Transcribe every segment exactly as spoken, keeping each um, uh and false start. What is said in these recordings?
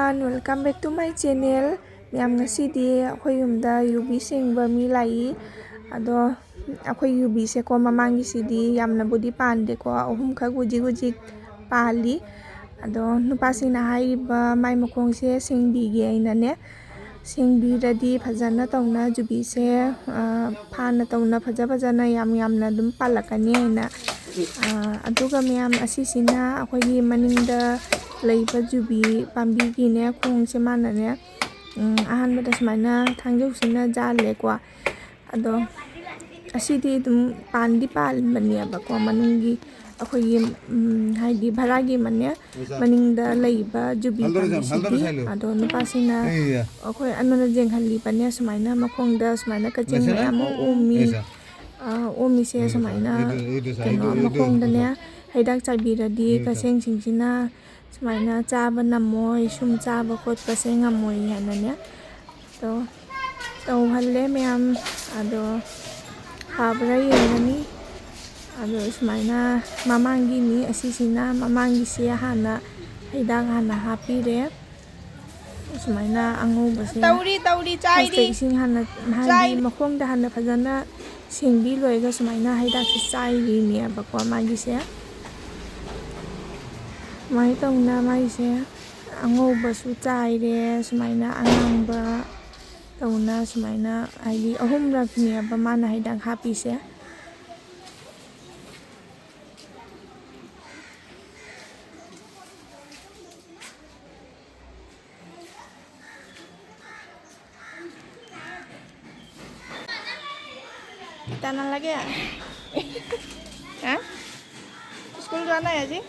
Welcome back to my channel. ꯃꯌꯥꯝ, ꯉꯁꯤꯗꯤ ꯑꯩꯈꯣꯏ ꯌꯨꯝꯗ ꯌꯨꯕꯤ ꯁꯦꯡꯕ ꯃꯤ ꯂꯥꯛꯏ꯫ ꯑꯗꯣ ꯑꯩꯈꯣꯏ ꯌꯨꯕꯤꯁꯦꯀꯣ, ꯃꯃꯥꯡꯒꯤꯁꯤꯗꯤ ꯌꯥꯝꯅꯕꯨꯗꯤ ꯄꯥꯟꯗꯦꯀꯣ, ꯑꯍꯨꯝꯈꯛ ꯍꯧꯖꯤꯛ ꯍꯧꯖꯤꯛ ꯄꯥꯜꯂꯤ꯫ ꯑꯗꯣ ꯅꯨꯄꯥꯁꯤꯡꯅ ꯍꯥꯏꯔꯤꯕ ꯃꯥꯏ ꯃꯈꯣꯡꯁꯦ ꯁꯦꯡꯕꯤꯒꯦ ꯍꯥꯏꯅꯅꯦ, ꯁꯦꯡꯕꯤꯔꯗꯤ ꯐꯖꯅ ꯇꯧꯅ ꯌꯨꯕꯤꯁꯦ, ꯑ, ꯐꯥꯅ ꯇꯧꯅ ꯐꯖ ꯐꯖꯅ ꯌꯥꯝ ꯌꯥꯝꯅ ꯑꯗꯨꯝ ꯄꯥꯜꯂꯛꯀꯅꯤ ꯍꯥꯏꯅ꯫ ꯑ, ꯑꯗꯨꯒ ꯃꯌꯥꯝ, ꯑꯁꯤꯁꯤꯅ ꯑꯩꯈꯣꯏꯒꯤ ꯃꯅꯤꯡꯗ ꯂꯩꯕ ꯌꯨꯕꯤ ꯄꯥꯝꯕꯤꯒꯤꯅꯦ, ꯈꯣꯡꯁꯦ ꯃꯥꯅꯅꯦ, ꯎꯝ, ꯑꯍꯥꯟꯕꯗ ꯁꯨꯃꯥꯏꯅ ꯊꯥꯡꯖꯧꯁꯤꯅ ꯖꯥꯜꯂꯦꯀꯣ꯫ ꯑꯗꯣ ꯑꯁꯤꯗꯤ ꯑꯗꯨꯝ ꯄꯥꯟꯗꯤ ꯄꯥꯟꯕꯅꯦꯕꯀꯣ, ꯃꯅꯨꯡꯒꯤ ꯑꯩꯈꯣꯏꯒꯤ, ꯎꯝ, ꯍꯥꯏꯗꯤ ꯚꯔꯥꯒꯤ ꯃꯅꯦ, ꯃꯅꯤꯡꯗ ꯂꯩꯕ ꯌꯨꯕꯤ ꯄꯥꯝꯕꯤꯁꯤꯗꯤ꯫ ꯑꯗꯣ ꯅꯨꯄꯥꯁꯤꯡꯅ ꯑꯩꯈꯣꯏ ꯑꯅꯨꯅ ꯌꯦꯡꯍꯜꯂꯤꯕꯅꯦ, ꯁꯨꯃꯥꯏꯅ ꯃꯈꯣꯡꯗ ꯁꯨꯃꯥꯏꯅ ꯀꯆꯦꯡ ꯃꯌꯥꯝ ꯑꯃ ꯑꯣꯝꯃꯤ꯫ ꯑ, ꯑꯣꯝꯃꯤꯁꯦ ꯁꯨꯃꯥꯏꯅ ꯀꯩꯅꯣ ꯃꯈꯣꯡꯗꯅꯦ ꯍꯤꯗꯥꯛ ꯆꯥꯏꯕꯤꯔꯗꯤ ꯀꯆꯦꯡꯁꯤꯡꯁꯤꯅ ꯁꯨꯃꯥꯏꯅ ꯆꯥꯕ ꯅꯝꯃꯣꯏ, ꯁꯨꯝ ꯆꯥꯕ ꯈꯣꯠꯄꯁꯦ ꯉꯝꯃꯣꯏ ꯍꯥꯏꯅꯅꯦ꯫ ꯑꯗꯣ ꯇꯧꯍꯜꯂꯦ ꯃꯌꯥꯝ꯫ ꯑꯗꯣ ꯐꯕ꯭ꯔꯥ ꯌꯦꯡꯒꯅꯤ꯫ ꯑꯗꯣ ꯁꯨꯃꯥꯏꯅ ꯃꯃꯥꯡꯒꯤꯅꯤ, ꯑꯁꯤꯁꯤꯅ ꯃꯃꯥꯡꯒꯤꯁꯦ ꯍꯥꯟꯅ ꯍꯤꯗꯥꯛ ꯍꯥꯟꯅ ꯍꯥꯞꯄꯤꯔꯦ꯫ ꯁꯨꯃꯥꯏꯅ ꯑꯉꯧꯕꯁꯦ ꯇꯧꯔꯤ, ꯇꯧꯔꯤ, ꯆꯥꯏꯔꯤ꯫ ꯐꯥꯔꯁꯇ ꯏꯁꯤꯡ ꯍꯥꯟꯅ, ꯍꯥꯏꯗꯤ ꯆꯥꯏꯔꯤ꯫ ꯃꯈꯣꯡꯗ ꯍꯥꯟꯅ ꯐꯖꯅ ꯁꯦꯡꯕꯤ ꯂꯣꯏꯔꯒ ꯁꯨꯃꯥꯏꯅ ꯍꯤꯗꯥꯛꯁꯦ ꯆꯥꯏꯔꯤꯅꯦꯕꯀꯣ ꯃꯥꯒꯤꯁꯦ꯫ ꯁꯨꯃꯥꯏꯅ ꯇꯧꯅ ꯃꯥꯒꯤꯁꯦ ꯑꯉꯧꯕꯁꯨ ꯆꯥꯏꯔꯦ, ꯁꯨꯃꯥꯏꯅ ꯑꯉꯥꯡꯕ ꯇꯧꯅ ꯁꯨꯃꯥꯏꯅ ꯍꯥꯏꯗꯤ ꯑꯍꯨꯝꯂꯛꯅꯦꯕ ꯃꯥꯅ ꯍꯤꯗꯥꯛ ꯍꯥꯞꯄꯤꯁꯦ꯫ কিতা নালাগে? হা? স্কুল যোৱা নাই আজি?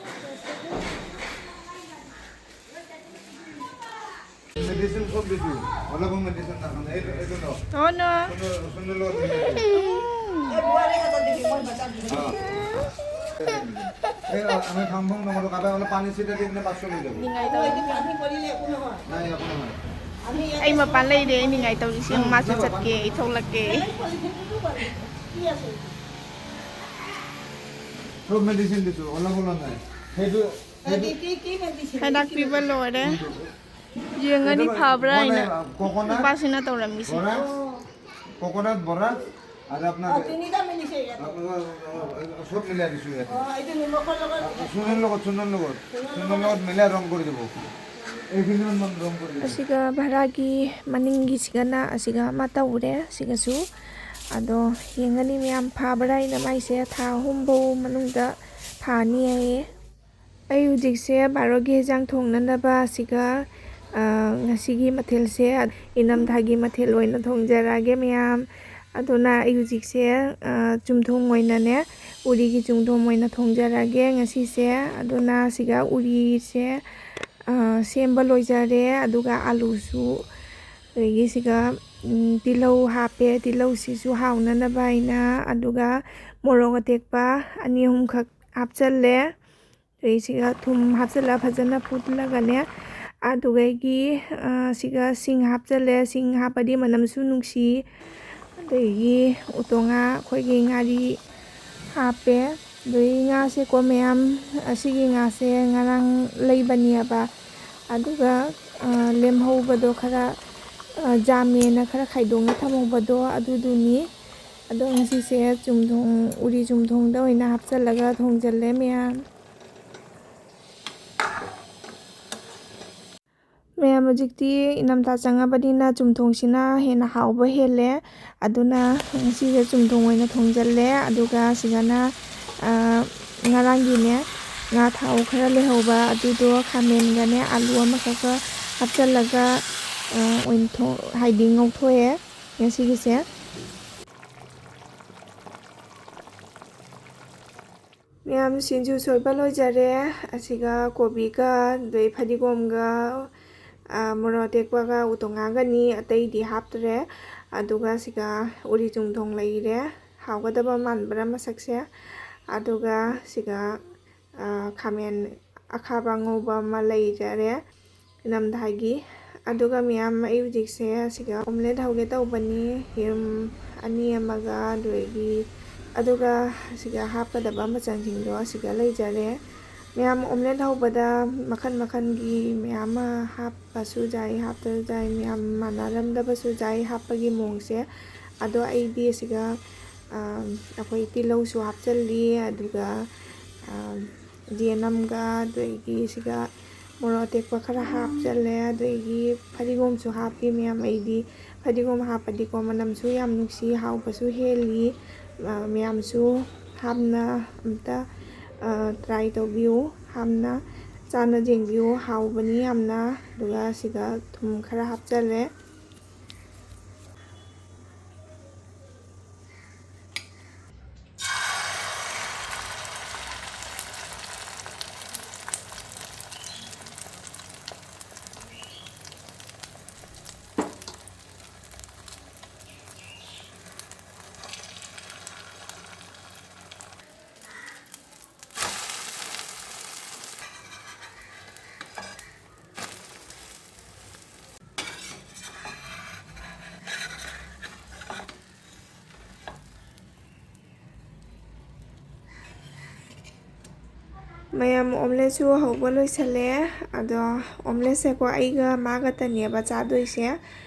মেডিচিন চব দিছো। অলপো মেডিচিন নাখাওঁ। এইটো, এইটো লওক। অ, ন। চুন্দৰ, চুন্দৰ লগত মিলাই দিছো। অ। এই, আমি ফাং ফুং নকৰোঁ। কাৰোবাৰ অলপ পানী ছিটাই দি পিনে পাঁচশ লৈ যাব। ꯅꯤꯡꯉꯥꯏ ꯇꯧꯔꯤ꯫ নাই, একো নহয়। ꯑꯩ ꯃꯄꯥꯟ ꯂꯩꯔꯦ, ꯑꯩ ꯅꯤꯡꯉꯥꯏ ꯇꯧꯔꯤꯁꯤ ꯌꯦꯡꯉꯨ, ꯃꯥꯁꯨ ꯆꯠꯀꯦ, ꯑꯩ ꯊꯣꯛꯂꯛꯀꯦ꯫ চব মেডিচিন দিছো, অলপ অলপ নাই। সেইটো, সেইটো কি, কি মেডিচিন? ꯍꯤꯗꯥꯛ ꯄꯤꯕ ꯂꯣꯏꯔꯦ꯫ ꯌꯦꯡꯉꯅꯤ ꯐꯕ꯭ꯔꯥ ꯍꯥꯏꯅ ꯅꯨꯄꯥꯁꯤꯅ ꯇꯧꯔꯝꯃꯤꯁꯦ꯫ বৰা, কোকোনাট বৰা আৰু আপোনাৰ তিনিটা মিলিছে ইয়াত। সব মিলাই দিছোঁ ইয়াত। চুনৰ লগত, চুনৰ লগত, চুনৰ লগত মিলাই ৰং কৰি দিব। এইখিনি মান ৰং কৰি দিব। ꯑꯁꯤꯒ ꯚꯔꯥꯒꯤ ꯃꯅꯤꯡꯒꯤꯁꯤꯒꯅ ꯑꯁꯤꯒ ꯑꯃ ꯇꯧꯔꯦ, ꯁꯤꯒꯁꯨ꯫ ꯑꯗꯣ ꯌꯦꯡꯉꯅꯤ ꯃꯌꯥꯝ, ꯐꯥꯕ꯭ꯔꯥ ꯍꯥꯏꯅ꯫ ꯃꯥꯏꯁꯦ ꯊꯥ ꯑꯍꯨꯝ ꯐꯥꯎ ꯃꯅꯨꯡꯗ ꯐꯥꯅꯤ ꯍꯥꯏꯌꯦ꯫ ꯑꯩ ꯍꯧꯖꯤꯛꯁꯦ ꯕꯥꯔꯣꯒꯤ ꯍꯦꯟꯖꯥꯡ ꯊꯣꯡꯅꯅꯕ ꯑꯁꯤꯒ, ꯑ, ꯉꯁꯤꯒꯤ ꯃꯊꯦꯜꯁꯦ ꯏꯅꯝꯊꯥꯒꯤ ꯃꯊꯦꯜ ꯑꯣꯏꯅ ꯊꯣꯡꯖꯔꯛꯑꯒꯦ ꯃꯌꯥꯝ꯫ ꯑꯗꯨꯅ ꯑꯩ ꯍꯧꯖꯤꯛꯁꯦ, ꯑ, ꯆꯨꯝꯊꯣꯡ ꯑꯣꯏꯅꯅꯦ, ꯎꯔꯤꯒꯤ ꯆꯨꯝꯊꯣꯡ ꯑꯣꯏꯅ ꯊꯣꯡꯖꯔꯛꯑꯒꯦ ꯉꯁꯤꯁꯦ꯫ ꯑꯗꯨꯅ ꯁꯤꯒ ꯎꯔꯤꯁꯦ, ꯑ, ꯁꯦꯝꯕ ꯂꯣꯏꯖꯔꯦ꯫ ꯑꯗꯨꯒ ꯑꯂꯨꯁꯨ, ꯑꯗꯒꯤ ꯁꯤꯒ, ꯎꯝ, ꯇꯤꯜꯍꯧ ꯍꯥꯞꯄꯦ꯫ ꯇꯤꯜꯍꯧꯁꯤꯁꯨ ꯍꯥꯎꯅꯅꯕ ꯍꯥꯏꯅ꯫ ꯑꯗꯨꯒ ꯃꯣꯔꯣꯛ ꯑꯇꯦꯛꯄ ꯑꯅꯤ ꯑꯍꯨꯝꯈꯛ ꯍꯥꯞꯆꯜꯂꯦ꯫ ꯑꯗꯩ ꯁꯤꯒ ꯊꯨꯝ ꯍꯥꯞꯆꯤꯜꯂꯒ ꯐꯖꯅ ꯐꯨꯠꯂꯒꯅꯦ, ꯑꯗꯨꯗꯒꯤ, ꯑ, ꯁꯤꯒ ꯁꯤꯡ ꯍꯥꯞꯆꯤꯜꯂꯦ꯫ ꯁꯤꯡ ꯍꯥꯞꯄꯗꯤ ꯃꯅꯝꯁꯨ ꯅꯨꯡꯁꯤ꯫ ꯑꯗꯒꯤ ꯎꯇꯣꯡꯉꯥ ꯑꯩꯈꯣꯏꯒꯤ ꯉꯥꯔꯤ ꯍꯥꯞꯄꯦ꯫ ꯑꯗꯩ ꯉꯥꯁꯦꯀꯣ ꯃꯌꯥꯝ, ꯑꯁꯤꯒꯤ ꯉꯥꯁꯦ ꯉꯔꯥꯡ ꯂꯩꯕꯅꯦꯕ꯫ ꯑꯗꯨꯒ, ꯑ, ꯂꯦꯝꯍꯧꯕꯗꯣ ꯈꯔ, ꯑ, ꯖꯥꯝꯃꯦꯅ ꯈꯔ ꯈꯥꯏꯗꯣꯛꯅ ꯊꯝꯍꯧꯕꯗꯣ ꯑꯗꯨꯗꯨꯅꯤ꯫ ꯑꯗꯣ ꯉꯁꯤꯁꯦ ꯆꯨꯝꯊꯣꯡ, ꯎꯔꯤ ꯆꯨꯝꯊꯣꯡꯗ ꯑꯣꯏꯅ ꯍꯥꯞꯆꯤꯜꯂꯒ ꯊꯣꯡꯖꯤꯜꯂꯦ ꯃꯌꯥꯝ꯫ ꯃꯌꯥꯝ, ꯍꯧꯖꯤꯛꯇꯤ ꯏꯅꯝꯊꯥ ꯆꯪꯉꯕꯅꯤꯅ ꯆꯨꯝꯊꯣꯡꯁꯤꯅ ꯍꯦꯟꯅ ꯍꯥꯎꯕ ꯍꯦꯜꯂꯦ꯫ ꯑꯗꯨꯅ ꯉꯁꯤꯁꯦ ꯆꯨꯝꯊꯣꯡ ꯑꯣꯏꯅ ꯊꯣꯡꯖꯤꯜꯂꯦ꯫ ꯑꯗꯨꯒ ꯁꯤꯗꯅ, ꯑ, ꯉꯔꯥꯡꯒꯤꯅꯦ, ꯉꯥ ꯊꯥꯎ ꯈꯔ ꯂꯩꯍꯧꯕ ꯑꯗꯨꯗꯣ ꯈꯥꯃꯦꯟꯒꯅꯦ ꯑꯂꯨ ꯑꯃꯈꯛꯀ ꯍꯥꯞꯆꯤꯜꯂꯒ, ꯑ, ꯑꯣꯏꯅ ꯊꯣꯡ-, ꯍꯥꯏꯗꯤ ꯉꯧꯊꯣꯛꯑꯦ ꯉꯁꯤꯒꯤꯁꯦ꯫ ꯃꯌꯥꯝ, ꯁꯤꯡꯖꯨ ꯁꯣꯏꯕ ꯂꯣꯏꯖꯔꯦ꯫ ꯑꯁꯤꯒ ꯀꯣꯕꯤꯒ, ꯑꯗꯩ ꯐꯗꯤꯒꯣꯝꯒ, ꯑ, ꯃꯣꯔꯣꯛ ꯑꯇꯦꯛꯄꯒ ꯎꯇꯣꯡꯉꯥꯒꯅꯤ, ꯑꯇꯩꯗꯤ ꯍꯥꯞꯇ꯭ꯔꯦ꯫ ꯑꯗꯨꯒ ꯁꯤꯒ ꯎꯔꯤ ꯆꯨꯝꯊꯣꯡ ꯂꯩꯔꯦ꯫ ꯍꯥꯎꯒꯗꯕ ꯃꯥꯟꯕ꯭ꯔꯥ ꯃꯁꯛꯁꯦ? ꯑꯗꯨꯒ ꯁꯤꯒ, ꯑ, ꯈꯥꯃꯦꯟ ꯑꯈꯥꯕ ꯑꯉꯧꯕ ꯑꯃ ꯂꯩꯖꯔꯦ꯫ ꯏꯅꯝꯊꯥꯒꯤ꯫ ꯑꯗꯨꯒ ꯃꯌꯥꯝ, ꯑꯩ ꯍꯧꯖꯤꯛꯁꯦ ꯑꯁꯤꯒ omelette ꯍꯧꯒꯦ ꯇꯧꯕꯅꯤ꯫ ꯌꯦꯔꯨꯝ ꯑꯅꯤ ꯑꯃꯒ, ꯑꯗꯨꯗꯒꯤ, ꯑꯗꯨꯒ ꯑꯁꯤꯒ ꯍꯥꯞꯀꯗꯕ ꯃꯆꯜꯁꯤꯡꯗꯣ ꯑꯁꯤꯒ ꯂꯩꯖꯔꯦ꯫ ꯃꯌꯥꯝ, omelette ꯍꯧꯕꯗ ꯃꯈꯜ ꯃꯈꯜꯒꯤ ꯃꯌꯥꯝ ꯑꯃ ꯍꯥꯞꯄꯁꯨ ꯌꯥꯏ, ꯍꯥꯞꯇ꯭ꯔꯁꯨ ꯌꯥꯏ, ꯃꯌꯥꯝ ꯃꯥꯟꯅꯔꯝꯗꯕꯁꯨ ꯌꯥꯏ ꯍꯥꯞꯄꯒꯤ ꯃꯑꯣꯡꯁꯦ꯫ ꯑꯗꯣ ꯑꯩꯗꯤ ꯑꯁꯤꯒ, ꯑ, ꯑꯩꯈꯣꯏ ꯇꯤꯜꯍꯧꯁꯨ ꯍꯥꯞꯆꯜꯂꯤ, ꯑꯗꯨꯒ, ꯑ, ꯌꯦꯅꯝꯒ, ꯑꯗꯒꯤ ꯁꯤꯒ ꯃꯣꯔꯣꯛ ꯑꯇꯦꯛꯄ ꯈꯔ ꯍꯥꯞꯆꯜꯂꯦ, ꯑꯗꯒꯤ ꯐꯗꯤꯒꯣꯝꯁꯨ ꯍꯥꯞꯄꯤ꯫ ꯃꯌꯥꯝ, ꯑꯩꯗꯤ ꯐꯗꯤꯒꯣꯝ ꯍꯥꯞꯄꯗꯤꯀꯣ ꯃꯅꯝꯁꯨ ꯌꯥꯝ ꯅꯨꯡꯁꯤ, ꯍꯥꯎꯕꯁꯨ ꯍꯦꯜꯂꯤ꯫ ꯑ, ꯃꯌꯥꯝꯁꯨ ꯍꯥꯞꯅ ꯑꯝꯇ, ꯑ, try ꯇꯧꯕꯤꯌꯨ, ꯍꯥꯞꯅ ꯆꯥꯅ ꯌꯦꯡꯕꯤꯌꯨ, ꯍꯥꯎꯕꯅꯤ ꯌꯥꯝꯅ꯫ ꯑꯗꯨꯒ ꯁꯤꯗ ꯊꯨꯝ ꯈꯔ ꯍꯥꯞꯆꯜꯂꯦ꯫ ꯃꯌꯥꯝ, omeletteꯁꯨ ꯍꯧꯕ ꯂꯣꯏꯁꯜꯂꯦ꯫ ꯑꯗꯣ omeletteꯁꯦꯀꯣ ꯑꯩꯒ ꯃꯥ ꯈꯛꯇꯅꯦꯕ ꯆꯥꯗꯣꯏꯁꯦ꯫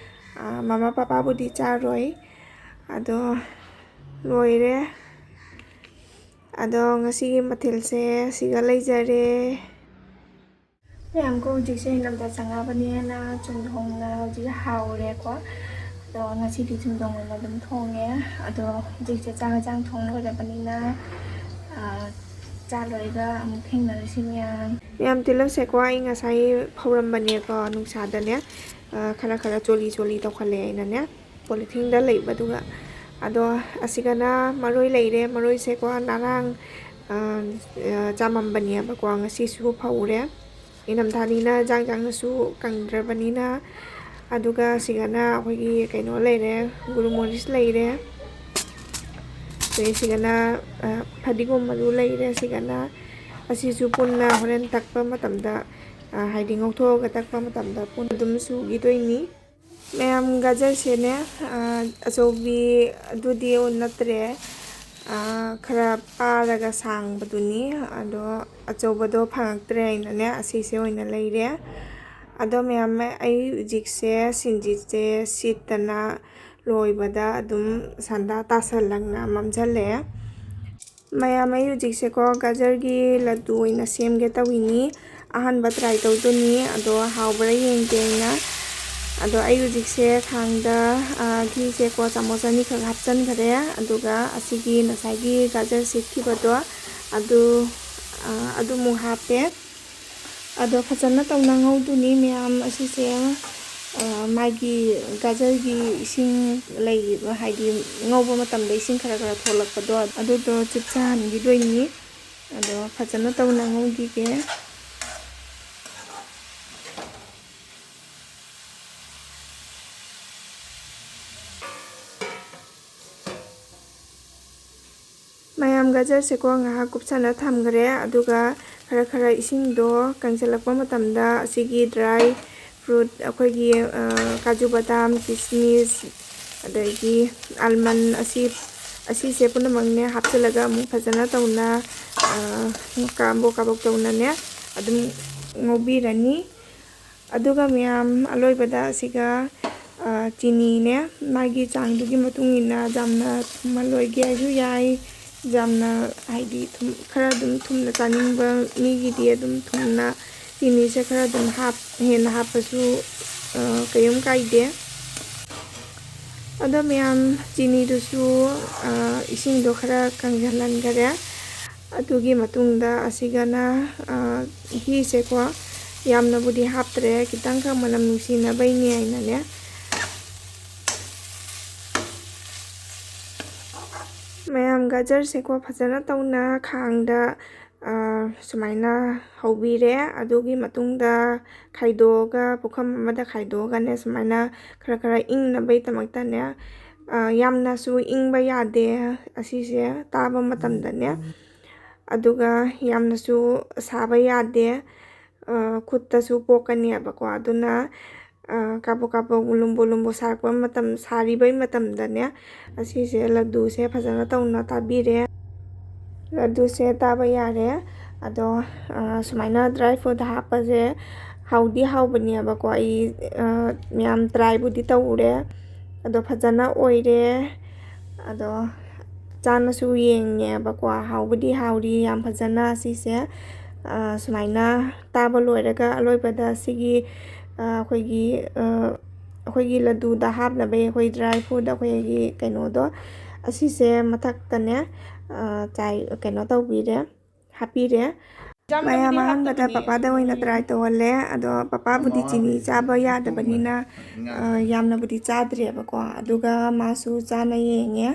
ꯑꯥ, ꯃꯃꯥ ꯄꯄꯥꯕꯨꯗꯤ ꯆꯥꯔꯣꯏ꯫ ꯑꯗꯣ ꯂꯣꯏꯔꯦ꯫ ꯑꯗꯣ ꯉꯁꯤꯒꯤ ꯃꯊꯦꯜꯁꯦ ꯁꯤꯒ ꯂꯩꯖꯔꯦ꯫ ꯃꯌꯥꯝ ꯀꯣ, ꯍꯧꯖꯤꯛꯁꯦ ꯏꯪꯊꯝꯊꯥ ꯆꯪꯉꯛꯑꯕꯅꯤꯅ ꯆꯝꯊꯣꯡꯅ ꯍꯧꯖꯤꯛ ꯍꯥꯎꯔꯦꯀꯣ꯫ ꯑꯗꯣ ꯉꯁꯤꯗꯤ ꯆꯝꯊꯣꯡ ꯑꯣꯏꯅ ꯑꯗꯨꯝ ꯊꯣꯡꯉꯦ꯫ ꯑꯗꯣ ꯍꯧꯖꯤꯛꯁꯦ ꯆꯥꯛ ꯌꯦꯟꯁꯥꯡ ꯊꯣꯡ ꯂꯣꯏꯔꯕꯅꯤꯅ, ꯑꯥ, ꯆꯥ ꯂꯣꯏꯔꯒ ꯑꯃꯨꯛ ꯊꯦꯡꯅꯔꯁꯤ ꯃꯌꯥꯝ꯫ ꯃꯌꯥꯝ, ꯇꯤꯜꯍꯧꯁꯦꯀꯣ ꯑꯩ ꯉꯁꯥꯏ ꯐꯧꯔꯝꯕꯅꯦꯀꯣ ꯅꯨꯡꯁꯥꯗꯅꯦ꯫ ꯑꯥ, ꯈꯔ ꯈꯔ ꯆꯣꯠꯂꯤ ꯆꯣꯠꯂꯤ ꯇꯧꯈꯠꯂꯛꯑꯦ ꯑꯩꯅꯅꯦ꯫ Polytheneꯗ ꯂꯩꯕꯗꯨꯒ꯫ ꯑꯗꯣ ꯑꯁꯤꯒꯅ ꯃꯔꯣꯏ ꯂꯩꯔꯦ꯫ ꯃꯔꯣꯏꯁꯦꯀꯣ ꯉꯔꯥꯡ, ꯑ, ꯑ, ꯆꯥꯃꯝꯕꯅꯦꯕꯀꯣ, ꯉꯁꯤꯁꯨ ꯐꯧꯔꯦ꯫ ꯏꯪꯊꯝꯊꯥꯅꯤꯅ ꯖꯥꯡ ꯖꯥꯡꯅꯁꯨ ꯀꯪꯗ꯭ꯔꯕꯅꯤꯅ꯫ ꯑꯗꯨꯒ ꯁꯤꯒꯅ ꯑꯩꯈꯣꯏꯒꯤ ꯀꯩꯅꯣ ꯂꯩꯔꯦ, ꯒꯨꯔꯨ ꯃꯣꯔꯤꯁ ꯂꯩꯔꯦ꯫ ꯑꯗꯩ ꯁꯤꯒꯅ, ꯑ, ꯐꯗꯤꯒꯣꯝ ꯃꯔꯨ ꯂꯩꯔꯦ꯫ ꯁꯤꯒꯅ ꯑꯁꯤꯁꯨ ꯄꯨꯟꯅ ꯍꯣꯔꯦꯟ ꯇꯛꯄ ꯃꯇꯝꯗ, ꯑ, ꯍꯥꯏꯗꯤ ꯉꯧꯊꯣꯛꯑꯒ ꯇꯛꯄ ꯃꯇꯝꯗ ꯄꯨꯟꯅ ꯑꯗꯨꯝ ꯁꯨꯈꯤꯗꯣꯏꯅꯤ꯫ ꯃꯌꯥꯝ, ꯒꯖꯔꯁꯦꯅꯦ, ꯑ, ꯑꯆꯧꯕꯤ ꯑꯗꯨꯗꯤ ꯅꯠꯇ꯭ꯔꯦ, ꯈꯔ ꯄꯥꯔꯒ ꯁꯥꯡꯕꯗꯨꯅꯤ꯫ ꯑꯗꯣ ꯑꯆꯧꯕꯗꯣ ꯐꯪꯉꯛꯇ꯭ꯔꯦ ꯍꯥꯏꯅꯅꯦ, ꯑꯁꯤꯁꯦ ꯑꯣꯏꯅ ꯂꯩꯔꯦ꯫ ꯑꯗꯣ ꯃꯌꯥꯝ, ꯑꯩ ꯍꯧꯖꯤꯛꯁꯦ ꯁꯤꯡꯖꯤꯠꯁꯦ ꯁꯤꯠꯇꯅ ꯂꯣꯏꯕꯗ ꯑꯗꯨꯝ ꯁꯟꯗꯥ ꯇꯥꯁꯜꯂꯛꯅ ꯃꯝꯁꯤꯜꯂꯛꯑꯦ꯫ ꯃꯌꯥꯝ, ꯑꯩ ꯍꯧꯖꯤꯛꯁꯦꯀꯣ ꯒꯖꯔꯒꯤ ꯂꯗꯨ ꯑꯣꯏꯅ ꯁꯦꯝꯒꯦ ꯇꯧꯏꯅꯤ꯫ ꯑꯍꯥꯟꯕ ꯇ꯭ꯔꯥꯏ ꯇꯧꯗꯣꯏꯅꯤ꯫ ꯑꯗꯣ ꯍꯥꯎꯕ꯭ꯔꯥ ꯌꯦꯡꯒꯦ ꯑꯩꯅ꯫ ꯑꯗꯣ ꯑꯩ ꯍꯧꯖꯤꯛꯁꯦ ꯈꯥꯡꯗ ꯘꯤꯁꯦꯀꯣ ꯆꯥꯃꯁ ꯑꯅꯤꯈꯛ ꯍꯥꯞꯆꯤꯟꯈꯔꯦ꯫ ꯑꯗꯨꯒ ꯑꯁꯤꯒꯤ ꯉꯁꯥꯏꯒꯤ ꯒꯖꯔ ꯁꯤꯠꯈꯤꯕꯗꯣ ꯑꯗꯨ ꯑꯗꯨꯃꯨꯛ ꯍꯥꯞꯄꯦ꯫ ꯑꯗꯣ ꯐꯖꯅ ꯇꯧꯅ ꯉꯧꯗꯣꯏꯅꯤ ꯃꯌꯥꯝ꯫ ꯑꯁꯤꯁꯦ ꯃꯥꯒꯤ ꯒꯖꯔꯒꯤ ꯏꯁꯤꯡ ꯂꯩꯔꯤꯕ, ꯍꯥꯏꯗꯤ ꯉꯧꯕ ꯃꯇꯝꯗ ꯏꯁꯤꯡ ꯈꯔ ꯈꯔ ꯊꯣꯛꯂꯛꯄꯗꯣ, ꯑꯗꯨꯗꯣ ꯆꯨꯞꯁꯤꯟꯍꯟꯈꯤꯗꯣꯏꯅꯤ꯫ ꯑꯗꯣ ꯐꯖꯅ ꯇꯧꯅ ꯉꯧꯈꯤꯒꯦ꯫ ꯃꯌꯥꯝ, ꯒꯖꯔꯁꯦꯀꯣ ꯉꯥꯏꯍꯥꯛ ꯀꯨꯞꯁꯅ ꯊꯝꯈ꯭ꯔꯦ꯫ ꯑꯗꯨꯒ ꯈꯔ ꯈꯔ ꯏꯁꯤꯡꯗꯣ ꯀꯪꯁꯤꯜꯂꯛꯄ ꯃꯇꯝꯗ ꯑꯁꯤꯒꯤ ꯗ꯭ꯔꯥꯏ ꯐ꯭ꯔꯨꯠ, ꯑꯩꯈꯣꯏꯒꯤ ꯀꯥꯖꯨ ꯕꯗꯥꯝ, ꯀꯤꯁꯃꯤꯁ, ꯑꯗꯒꯤ ꯑꯜꯃꯟ ꯑꯁꯤ, ꯑꯁꯤꯁꯦ ꯄꯨꯝꯅꯃꯛꯅꯦ ꯍꯥꯞꯆꯤꯜꯂꯒ ꯑꯃꯨꯛ ꯐꯖꯅ ꯇꯧꯅ ꯀꯥꯕꯣꯛ ꯀꯥꯕꯣꯛ ꯇꯧꯅꯅꯦ ꯑꯗꯨꯝ ꯉꯧꯕꯤꯔꯅꯤ꯫ ꯑꯗꯨꯒ ꯃꯌꯥꯝ, ꯑꯂꯣꯏꯕꯗ ꯑꯁꯤꯒ ꯆꯤꯅꯤꯅꯦ, ꯃꯥꯒꯤ ꯆꯥꯡꯗꯨꯒꯤ ꯃꯇꯨꯡ ꯏꯟꯅ ꯌꯥꯝꯅ ꯊꯨꯝꯍꯜꯂꯣꯏꯒꯦ ꯍꯥꯏꯁꯨ ꯌꯥꯏ, ꯌꯥꯝꯅ, ꯍꯥꯏꯗꯤ, ꯊꯨꯝ, ꯈꯔ ꯑꯗꯨꯝ ꯊꯨꯝꯅ ꯆꯥꯅꯤꯡꯕ ꯃꯤꯒꯤꯗꯤ ꯑꯗꯨꯝ ꯊꯨꯝꯅ, ꯆꯤꯅꯤꯁꯦ ꯈꯔ ꯑꯗꯨꯝ ꯍꯥꯞ-, ꯍꯦꯟꯅ ꯍꯥꯞꯄꯁꯨ ꯀꯩꯝ ꯀꯥꯏꯗꯦ꯫ ꯑꯗꯣ ꯃꯌꯥꯝ, ꯆꯤꯅꯤꯗꯨꯁꯨ ꯏꯁꯤꯡꯗꯣ ꯈꯔ ꯀꯪꯁꯤꯜꯍꯟꯈꯔꯦ꯫ ꯑꯗꯨꯒꯤ ꯃꯇꯨꯡꯗ ꯑꯁꯤꯒꯅ ꯘꯤꯁꯦꯀꯣ ꯌꯥꯝꯅꯕꯨꯗꯤ ꯍꯥꯞꯇ꯭ꯔꯦ, ꯈꯤꯇꯪꯈꯛ ꯃꯅꯝ ꯅꯨꯡꯁꯤꯅꯕꯩꯅꯦ ꯍꯥꯏꯅꯅꯦ꯫ ꯃꯌꯥꯝ, ꯒꯖꯔꯁꯦꯀꯣ ꯐꯖꯅ ꯇꯧꯅ ꯈꯥꯡꯗ ꯁꯨꯃꯥꯏꯅ ꯍꯧꯕꯤꯔꯦ꯫ ꯑꯗꯨꯒꯤ ꯃꯇꯨꯡꯗ ꯈꯥꯏꯗꯣꯛꯑꯒ, ꯄꯨꯈꯝ ꯑꯃꯗ ꯈꯥꯏꯗꯣꯛꯑꯒꯅꯦ ꯁꯨꯃꯥꯏꯅ ꯈꯔ ꯈꯔ ꯏꯪꯅꯕꯩꯗꯃꯛꯇꯅꯦ, ꯌꯥꯝꯅꯁꯨ ꯏꯪꯕ ꯌꯥꯗꯦ ꯑꯁꯤꯁꯦ ꯇꯥꯕ ꯃꯇꯝꯗꯅꯦ꯫ ꯑꯗꯨꯒ ꯌꯥꯝꯅꯁꯨ ꯁꯥꯕ ꯌꯥꯗꯦ, ꯈꯨꯠꯇꯁꯨ ꯄꯣꯛꯀꯅꯦꯕꯀꯣ꯫ ꯑꯗꯨꯅ ꯑ, ꯀꯥꯕꯣꯛ ꯀꯥꯕꯣꯛ ꯂꯨꯝꯕꯨ ꯂꯨꯝꯕꯨ ꯁꯥꯔꯛꯄ ꯃꯇꯝ, ꯁꯥꯔꯤꯕꯩ ꯃꯇꯝꯗꯅꯦ, ꯑꯁꯤꯁꯦ ꯂꯗꯨꯁꯦ ꯐꯖꯅ ꯇꯧꯅ ꯇꯥꯕꯤꯔꯦ꯫ ꯂꯗꯨꯁꯦ ꯇꯥꯕ ꯌꯥꯔꯦ꯫ ꯑꯗꯣ, ꯑ, ꯁꯨꯃꯥꯏꯅ dry fruit ꯍꯥꯞꯄꯁꯦ ꯍꯥꯎꯗꯤ ꯍꯥꯎꯕꯅꯦꯕꯀꯣ꯫ ꯑꯩ, ꯑ, ꯃꯌꯥꯝ tryꯕꯨꯗꯤ ꯇꯧꯔꯦ꯫ ꯑꯗꯣ ꯐꯖꯅ ꯑꯣꯏꯔꯦ꯫ ꯑꯗꯣ ꯆꯥꯅꯁꯨ ꯌꯦꯡꯉꯦꯕꯀꯣ꯫ ꯍꯥꯎꯕꯨꯗꯤ ꯍꯥꯎꯔꯤ ꯌꯥꯝ ꯐꯖꯅ꯫ ꯁꯤꯁꯦ, ꯑ, ꯁꯨꯃꯥꯏꯅ ꯇꯥꯕ ꯂꯣꯏꯔꯒ ꯑꯂꯣꯏꯕꯗ ꯁꯤꯒꯤ, ꯑ, ꯑꯩꯈꯣꯏꯒꯤ, ꯑ, ꯑꯩꯈꯣꯏꯒꯤ ꯂꯗꯨꯗ ꯍꯥꯞꯅꯕ ꯑꯩꯈꯣꯏ dry fruit ꯑꯩꯈꯣꯏꯒꯤ ꯀꯩꯅꯣꯗꯣ, ꯑꯁꯤꯁꯦ ꯃꯊꯛꯇꯅꯦ, ꯑ, ꯆꯥꯏ-, ꯀꯩꯅꯣ ꯇꯧꯕꯤꯔꯦ, ꯍꯥꯞꯄꯤꯔꯦ꯫ ꯃꯌꯥꯝ ꯑꯍꯥꯟꯕꯗ ꯄꯄꯥꯗ ꯑꯣꯏꯅ try ꯇꯧꯍꯜꯂꯦ꯫ ꯑꯗꯣ ꯄꯄꯥꯕꯨꯗꯤ ꯆꯤꯅꯤ ꯆꯥꯕ ꯌꯥꯗꯕꯅꯤꯅ, ꯑ, ꯌꯥꯝꯅꯕꯨꯗꯤ ꯆꯥꯗ꯭ꯔꯦꯕꯀꯣ꯫ ꯑꯗꯨꯒ ꯃꯥꯁꯨ ꯆꯥꯅ ꯌꯦꯡꯉꯦ,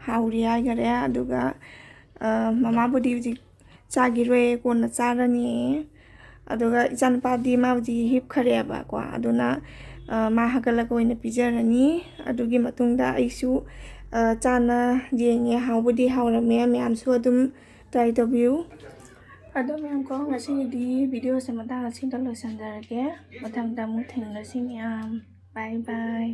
ꯍꯥꯎꯔꯤ ꯍꯥꯏꯈꯔꯦ꯫ ꯑꯗꯨꯒ, ꯑ, ꯃꯃꯥꯕꯨꯗꯤ ꯍꯧꯖꯤꯛ ꯆꯥꯈꯤꯔꯣꯏ, ꯀꯣꯟꯅ ꯆꯥꯔꯅꯤ꯫ ꯑꯗꯨꯒ ꯏꯆꯥꯅꯨꯄꯥꯗꯤ ꯃꯥ ꯍꯧꯖꯤꯛ ꯍꯤꯞꯈꯔꯦꯕꯀꯣ꯫ ꯑꯗꯨꯅ, ꯑ, ꯃꯥ ꯍꯧꯒꯠꯂꯒ ꯑꯣꯏꯅ ꯄꯤꯖꯔꯅꯤ꯫ ꯑꯗꯨꯒꯤ ꯃꯇꯨꯡꯗ ꯑꯩꯁꯨ, ꯑ, ꯆꯥꯅ ꯌꯦꯡꯉꯦ꯫ ꯍꯥꯎꯕꯨꯗꯤ ꯍꯥꯎꯔꯝꯃꯦ꯫ ꯃꯌꯥꯝꯁꯨ ꯑꯗꯨꯝ try ꯇꯧꯕꯤꯌꯨ꯫ ꯑꯗꯣ ꯃꯌꯥꯝ ꯀꯣ, ꯉꯁꯤꯒꯤꯗꯤ videoꯁꯦ ꯃꯇꯥꯡ ꯑꯁꯤꯗ ꯂꯣꯏꯁꯤꯟꯖꯔꯒꯦ꯫ ꯃꯊꯪꯗ ꯑꯃꯨꯛ ꯊꯦꯡꯅꯁꯤ ꯃꯌꯥꯝ꯫ Bye bye꯫